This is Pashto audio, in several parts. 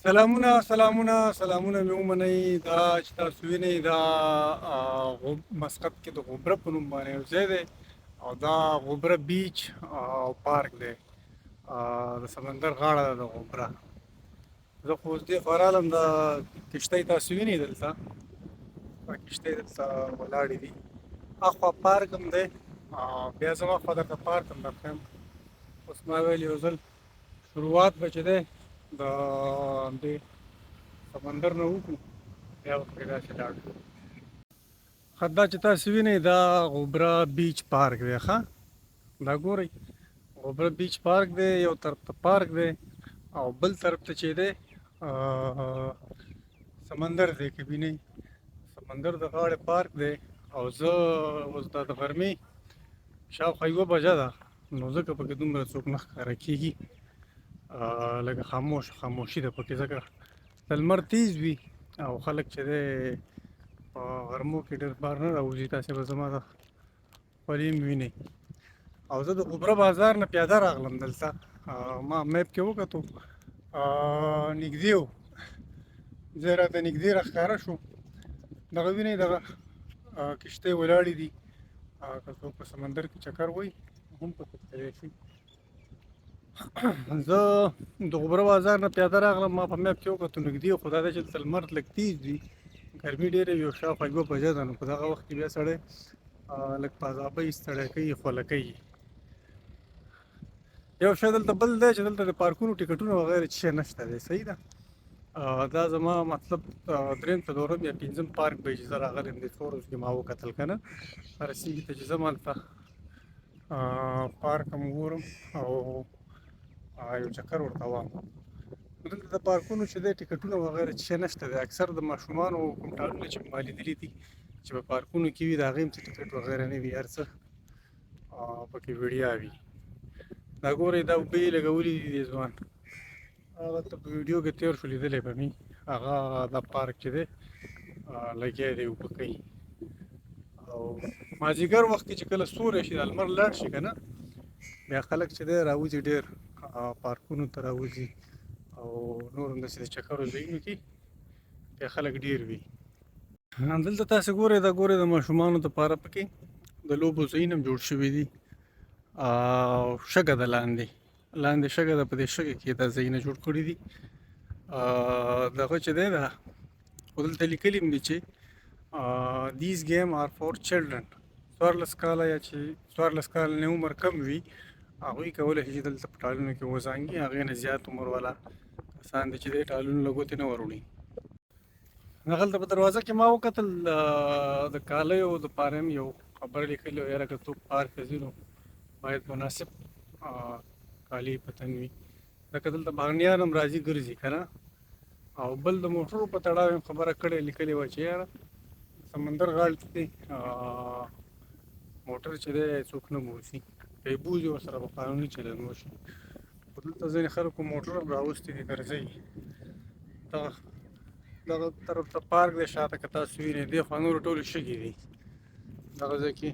سلامونه سلامونه سلامونه مې ومنئ. دا چې تاسو وینئ دا مسقط کې د غبره په نوم باندې یو ځای دی او دا غبره بیچ او پارک دی، د سمندر غاړه ده د غبره. زه خو اوس دې خوا رالم، دا کښتۍ تاسو وینئ دلته، دا کښتۍ دلته ولاړې دي. اخوا پارک هم دی، بیا زما خوا درته پارک هم درښیم. اوس ما ویل یو ځل شروعات به چې دی د دې سمندر نه وکړو، بیا به پرې داسې لاړ شو. ښه، دا چې تاسو وینئ دا غبره بیچ پارک دی. ښه، دا ګورئ غبره بیچ پارک دی، یو طرف ته پارک دی او بل طرف ته چې دی سمندر دی. که وینئ سمندر د غاړې پارک دی. او زه اوس دا د غرمې شاوخوا یوه بجه ده، نو ځکه پکې دومره څوک نه ښکاره کېږي، لږه خاموش خاموشي ده پکې، ځکه د لمر تیز وي او خلک چې دی په غرمو کې ډېر بار نه راوځي. تاسې به زما د خولې هم وینئ. او زه د غبره بازار نه پیاده راغلم دلته، ما میپ کې وکتو نږدې و، ځای راته نږدې راښکاره شو. دغه وینئ دغه کښتۍ ولاړې دي، که څوک په سمندر کې چکر وایي هم پکې تللی شي. زه د غبره بازار نه پیاده راغلم، ما په میپ کې وکتو نږدې، خو دا دی چې دلته لمر لږ تیز وي، ګرمي ډېره وي او شاوخوا یوه بجه ده، نو په دغه وخت کې بیا سړی لږ په عذابۍ ستړی کوي، خوله کوي. یو شی دلته بل دی چې دلته د پارکونو ټکټونه وغیره څه شی نشته دی. صحیح ده، دا زما مطلب دریم څلورم یا پنځم پارک به چې زه راغلی یم دې څو ورځو کې ما وکتل که نه، هر سیمې ته چې ځم هلته پارک هم ګورم او یو چکر ورته وهم. دلته د پارکونو چې دی ټکټونه وغیره څه شی نشته دی. اکثر د ماشومانو کوم ټالونه چې ما لیدلي دي چې په پارکونو کې وي د هغې هم څه ټکټ وغیره نه وي، هر څه پکې وړیا وي. دا ګورئ دا اوبه یې لګولي دي دې ځوان، هغه ته په ویډیو کې تېر شو لیدلی به مې، هغه دا پارک چې دی لګیا دی اوبه کوي. او مازدیګر وخت کې چې کله سوری شي، دا لمر لاړ شي که نه، بیا خلک چې دی راوځي ډېر پارکونو ته راوځي او نور هم داسې د چکرو ځایونو کې بیا خلک ډېر وي. دلته تاسې ګورئ دا ګورئ د ماشومانو دپاره پکې د لوبو ځایونه هم جوړ شوي دي او شګه ده لاندې، لاندې شګه ده، په دې شګه کې دا ځایونه جوړ کړي دي. دغه چې دی دا خو دلته لیکلي هم دي چې these game are for children، 14 کاله یا چې 14 کاله نه عمر کم وي هغوی کولی شي چې دلته په ټالونو کې وزانګي، هغې نه زیات عمر والا کسان دي چې دې ټالونو له ګوتې نه وروړي. دغلته په دروازه کې ما وکتل د کالیو دپاره هم یو خبره لیکلې وه، یاره که څوک پارک ته ځي نو باید مناسب کالي په تن وي، ځکه دلته بهرنیان هم راځي ګرځي که نه. او بل د موټرو په تړاو هم خبره کړې لیکلې وه چې یاره سمندر غاړې ته موټر چې دی څوک نه بوځي، که یې بوځي ورسره به قانوني چلند وشي. خو دلته ځینې خلکو موټر هم راوستي دي ګرځوي. دغه دغه طرف ته پارک دی شاته که تاسو وینئ، دې خوا نورو ټولې شګې دي. دغه ځای کې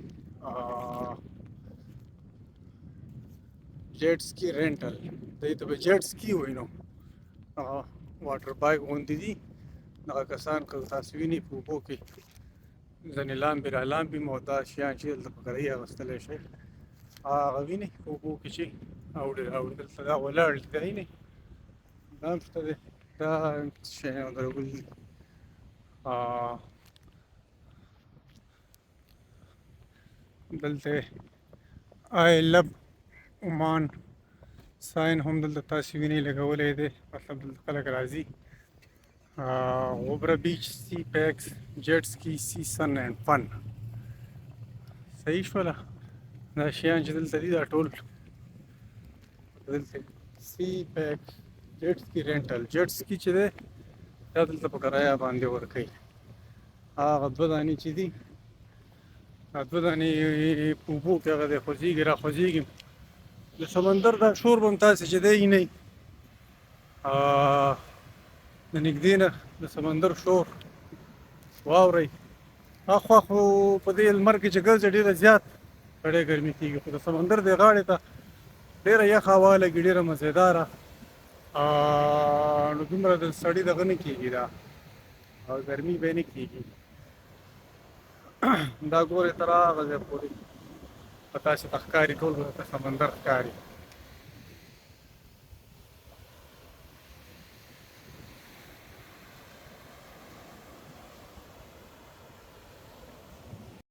جیټ سکي رینټل، دې ته به جیټ سکي وایي، نو هغه واټر بایک غوندې دي. دغه کسان که تاسو وینئ په اوبو کې ځینې لامبي را لامبي، او دا شیان چې دلته په کرایه اخیستلی شئ. هغه وینئ په اوبو کې چې اوړي راوړي، دلته دا ولاړ دي، دا وینئ دا هم شته دی، دا شیان درولي دي. دلته آی لب عمان ساین هم دلته تاسو وینئ لګولی دی، مطلب دلته خلک راځي. غبره بیچ، سی پیکس، جیټ سکی، سی سن اینډ فن. صحیح شوله دا شیان چې دلته دي دا ټول دلته سی پیکس، جیټ سکی رینټل، جیټ سکی چې دی دا دلته په کرایه باندې ورکوي. هغه دوه دانې چې دي دا دوه دانې په اوبو کې هغه دی خوځېږي را خوځېږي. د سمندر دا شور به هم تاسې چې دی وینئ د نږدې نه د سمندر شور واورئ. اخوا خو په دې لمر کې چې ګرځي ډېره زیات سړی ګرمي کېږي، خو د سمندر دې غاړې ته ډېره یخه هوا لګي، ډېره مزېداره. نو دومره د سړي دغه نه کېږي دا، او ګرمي به نه کېږي. دا ګورې تر هغه ځایه پورې په تاسې ته ښکاري، ټول به درته سمندر ښکاري.